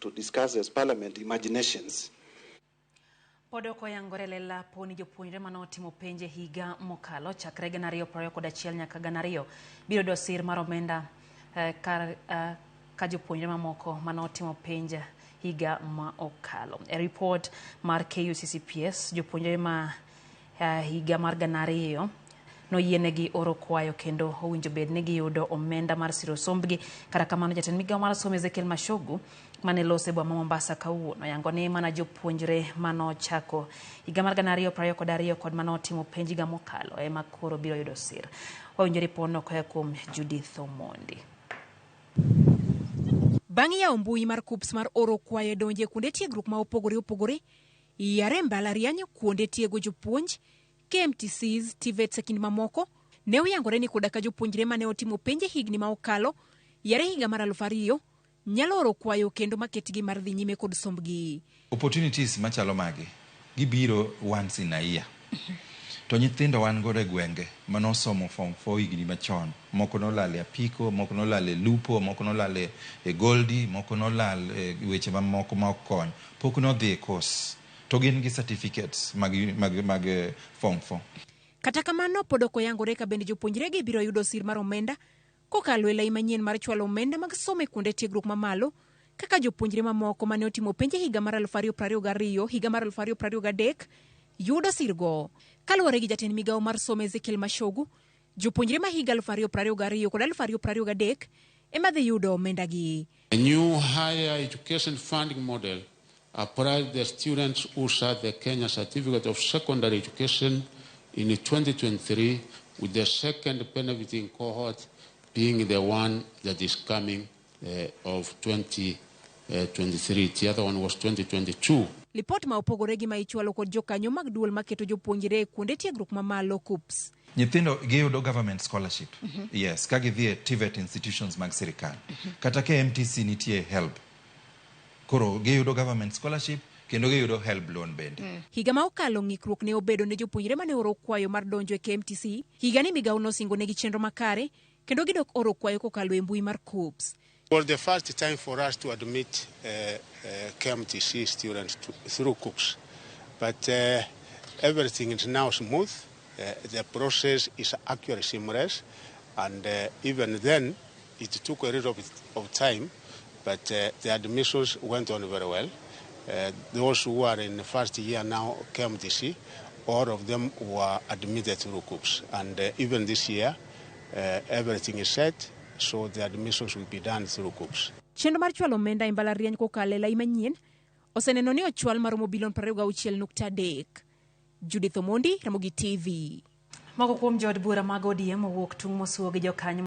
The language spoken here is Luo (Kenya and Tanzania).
to discuss as parliament imaginations. Pod ok oyangore lela po ni jopuonjre mane otimo penj e higa mokalo chakre 2021 nyaka 2000 biro yudo sir mar omenda kar ka jopuonjre mamoko mane otimo penj higa ma okalo. E ripot mar KUCCPS, jopuonjre ma higa mar 2000 noyienegi oro kwayo kendo owinjo bed ni giyudo omenda mar siro sombgi. Kata kamano, jatend migawo mar somo Ezekiel Machogu mane loso e boma ma Mombasa kawuono oyango ni mana jopuonjre manochako higa mar 2022 kod manotimo penj higa mokalo ema koro biro yudo sir. Wawinjo ripodno koa kuom Judith Omondi. Bang' yawo mbui mar KUCCPS mar oro kwayo e donjo e kuonde tiegruok ma opogore opogore, yare mbalariany, kuonde tiego jopuonj, KMTCs, TVETs e kind mamoko, ne oyangore ni koda ka jopuonjre mane otimo penj e higni ma okalo, yare higa mar 2000, nyalo oro kwayo kendo maketgi mar dhi nyime kod sombgi. Opportunities machalo magi gibiro once in a year. To nyithindo wan godo e gwenge manosomo form 4 higni machon. Moko nolal e apiko, moko nolal e lupo, moko nolal e goldi, moko nolal e weche mamoko ma ok kony. Pok nodhi e course. To gin gi certificates mag form 4. Kata kamano, pod ok oyangore ka bende jopuonjregi biro yudo sir mar omenda kokalo e lai manyien mar chwalo omenda mag somo e kuonde tiegruok mamalo kaka jopuonjre mamoko mane otimo penj e higa mar 2022 higa mar 2023 yudo sirgo. Kaluwore gi jatend migawo mar somo Ezekiel Machogu, jopuonjre ma higa 2022 kod 2023 ema dhi yudo omendagi. A new higher education funding model applies the students who sat the Kenya Certificate of Secondary Education in 2023, with the second benefiting cohort being the one that is coming of 2023. The other one was 2022. Lipot ma opogore gi ma ichwalo kod jokanyo mag duol maketo jopuonjre e kuonde tiegruok mamalo KUCCPS. Nyithindo giyudo government scholarship. Yes, ka gidhi e TVET institutions mag sirikal. Kata KMTC nitie HELB. Koro giyudo government scholarship kendo giyudo HELB loan bende. Higa ma okalo ng'ikruok ne obedo ne jopuonjre mane oro kwayo mar donjo e KMTC. Higa ni migawo nosingo negi chenro makare kendo gidok oro kwayo kokalo e mbui mar KUCCPS. It was the first time for us to admit KMTC students through KUCCPS. But everything is now smooth. The process is actually seamless. And even then, it took a little bit of time, but the admissions went on very well. Those who are in the first year now, KMTC, all of them were admitted through KUCCPS. And even this year, everything is set, so the admissions will be done through KUCCPS. Chenro mar chwalo omenda e mbalariany kokalo e lai manyien oseneno ni ochwal maromo bilion 26.3. Judith Omondi, Ramogi TV. Moko kuom jood bura mag ODM owuok tung' mosuo gi jokanyo.